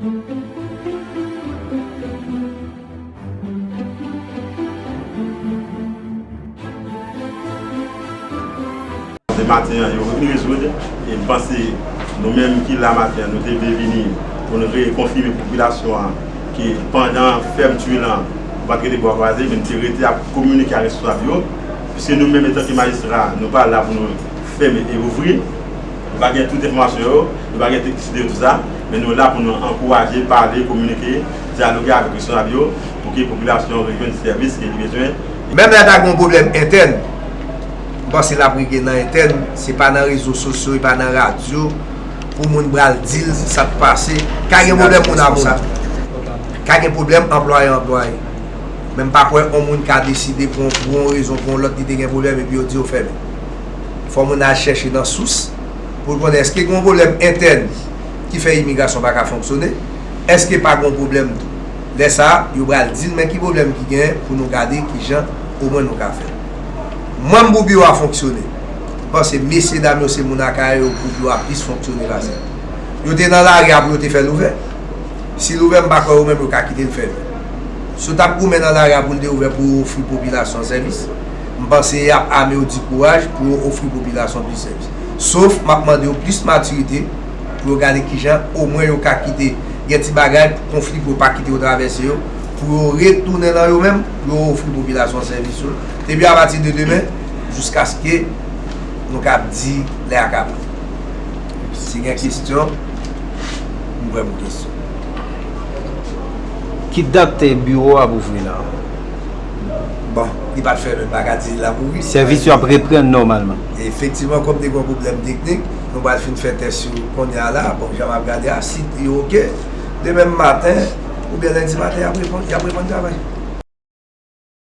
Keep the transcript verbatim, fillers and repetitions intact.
De maten an, yo vin rezoud, e m panse nou menm ki la maten an, nou te vle vini pou nou vle konfime popilasyon an ke pandan fèmti lan, nou pa t rete bwa kwaze, men nou te rete ap kominike ak responsab yo, piske nou menm, etanke majistra, nou pa la pou nou fèmen e ouvri. Nou pa gen tout enfòmasyon yo, nou pa gen teknisite yo, tout sa, men nou la pou nou ankouraje, pale, kominike, dyaloge avèk responsab yo, pou ke popilasyon an jwenn sèvis ke li bezwen. Menm lè ta gen yon pwoblèm entèn, m panse l ap regle nan entèn, se pa nan rezo sosyo, e pa nan radyo, pou moun pral di l sa k pase. Ka gen pwoblèm moun a moun. Ka gen pwoblèm anplwaye anplwaye. Men m pa kwè yon moun ka deside pou yon, pou yon rezon, pou yon lòt, li te gen pwoblèm epi yo di yo fèmen. Fò moun al chèche nan sous pou l konnen èske gen yon pwoblèm entèn ki fè imigrasyon pa ka fonksyone, èske pa gen yon pwoblèm tou. Lè sa a, yo pral di n men ki pwoblèm ki genyen pou nou gade kijan omwen nou ka fè. Mwen, m pou biwo a fonksyone. M panse mesye dam yo se moun Akayè yo pou biwo a plis fonksyone pase. Yo te nan lari a pou yo te fè l ouvè. Si l ouvè, m pa kwè yo menm yo ka kite l fèmen. Si yo t ap goumen nan lari a pou l te ouvè pou yo ofri popilasyon an sèvis, m panse y ap ame yo di kouraj pou yo ofri popilasyon plis sèvis. Sof, m ap mande yo plis matirite pou yo gade kijan omwen yo ka kite gen ti bagay, konfli pou yo pa kite yo travèse yo, pou yo retounen nan yo menm, pou yo ofri popilasyon an sèvis yo. Depi apati de demen, jiskaske nou ka ap di lè a ka bon. Si gen kesyon, m prè pou kesyon. Ki dat biwo a ap ouvri la? Bon, li pa t fèmen, m pa ka di l ap ouvri. Sèvis yo ap reprann nòmalman. Efektivman, kòm te gen yon pwoblèm teknik, nou pral fin fè tès yo kounye a la. Bon, jan m ap gade a, si yo oke, demen maten oubyen lendi maten, y ap reprann, y ap reprann travay.